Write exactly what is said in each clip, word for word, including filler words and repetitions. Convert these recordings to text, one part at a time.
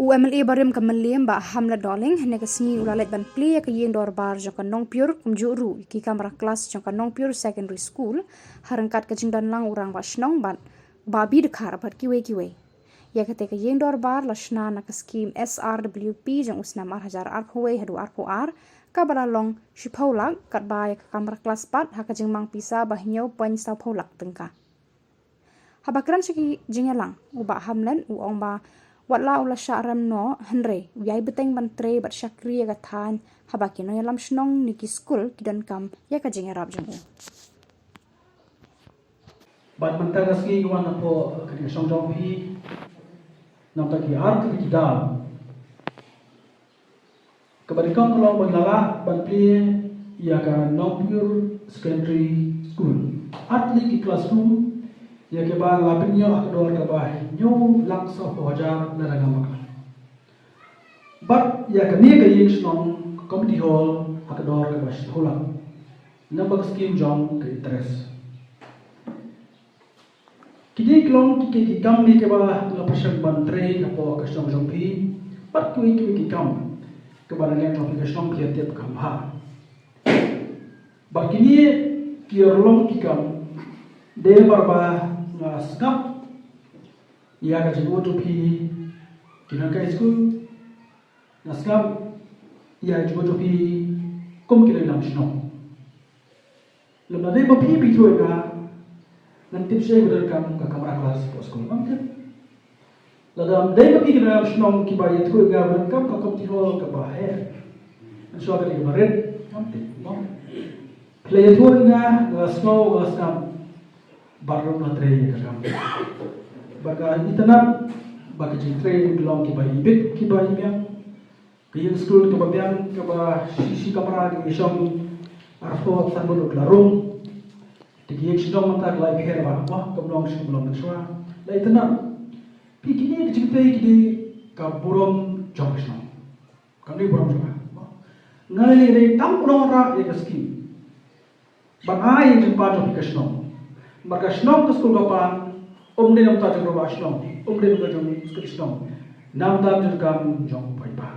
U MLA barim ka Mylliem, Bah Hamlet Dohling, hynne ka sngi u la leit ban plie ïa ka ïing dorbar jong ka Nongpyiur, kumjuh ruh ïa ki kamra klas jong ka Nongpyiur Secondary School, ha ryngkat ka jingdon lang u Rangbah Shnong bad Bah B. Dkhar bad kiwei kiwei. Ïa kata ka ïing dorbar la shna na ka skhim SRWP jong u snem ar hajar arphew wei haduh arphew ar, kaba la long shiphew lak, katba ïa ka kamra klas pat ha ka jingmang pisa ba hynñiew point sawphew lak tyngka. Haba kren sha ki jingïalang, u Bah Hamlet u ong ba wat la u la shah rem noh, hynrei u ïai bteng ban trei bad shakri ïa ka thaiñ haba ki nongïalam shnong ne ki skul ki donkam ïa ka jingïarap jong u. Bad mynta ka sngi ngi wan hapoh kane ka shnong jong phi, namar ki ar tylli ki daw. Kaba nyngkong ka long ba ngi la lah ban plie ïa ka Nongpyiur Secondary School. Ar tylli ki classroom, ïa kiba la pynïoh ha ka dor kaba hynñiew lak sawphew hajar lada ngam bakla. Bad ïa kane ka ïing shnong, community hall, ha ka dor kaba shiphew lak. Namar ka skhim jong ka interest. Kine ki long ki, ki, ki kam ne kiba la pyrshang ban trei hapoh ka shnong jong phi, bad kiwei kiwei ki kam kiba na liang jong phi ka shnong phi ïa tip kham bha. Bad kine ki long ki kam, dei namar ba nga sngap ïa ka jingmut jong phi ki nonghikai skul, nga sngap ïa ka jingmut jong phi kum ki nongïalam shnong. Lada dei ba phi phi thuh ïa nga, ngan tip shisha ba donkam ka kamra klas hapoh skul, ngam tip. Lada dei ba phi ki nongïalam shnong kiba ïathuh ïa nga ba donkam ka community hall kaba heh, ngan shu ong ka dei kaba rit, ngam tip, mo. Phi la ïathuh ïa nga, nga sngew, nga sngap, bad ruh nga trei ïa ka kam. Bad nga itynnad ba ka jingtrei ka long kiba ibit, kiba imiang. Ka ïing skul kaba biang, kaba shi, shi kamra, ka ïing shong arphew san ngut la rung. Te ka ïing shnong mynta ka la ïapher bha, mo, kam long shu kam long mynshuwa. La itynnad. Phi, kine ki jingtrei ki dei ka burom jong ka shnong. Kam dei burom jong nga. Nga lei lei tang u nongïarap ïa ka skhim. Ban ai ïa ka jingpan jong phi ka shnong. Namar ka shnong ka skul ka pan, ym dei na bynta jong u rangbah shnong, ym dei na bynta jong u skul shnong. Na bynta jong ka kam jong u paidbah.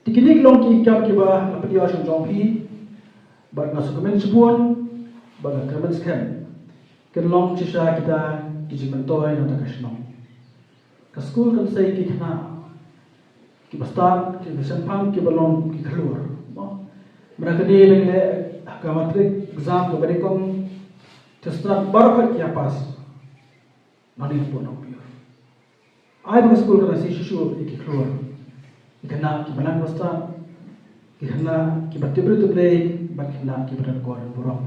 Te kine ki long ki kam kiba la pynïoh sha jong phi, bad nga sngewkmen shibun, bad nga kyrmen skhem. Kin long shisha kita ki jingmyntoi na bynta ka shnong. Ka skul kan sei ki khynnah kiba stad, kiba shemphang, kiba long ki khlur. Mo. Mynta ka dei leh ka matric exam kaba dei kong, te stad baroh ki ïa pass. Nangta pun ong phi. Ai ba ka skul kan sei shuh shuh ïa ki khlur. Ki khynnah kiba nang ba stad, ki khynnah kiba tip briew tip Blei, bad ki khynnah kiba don kor burom.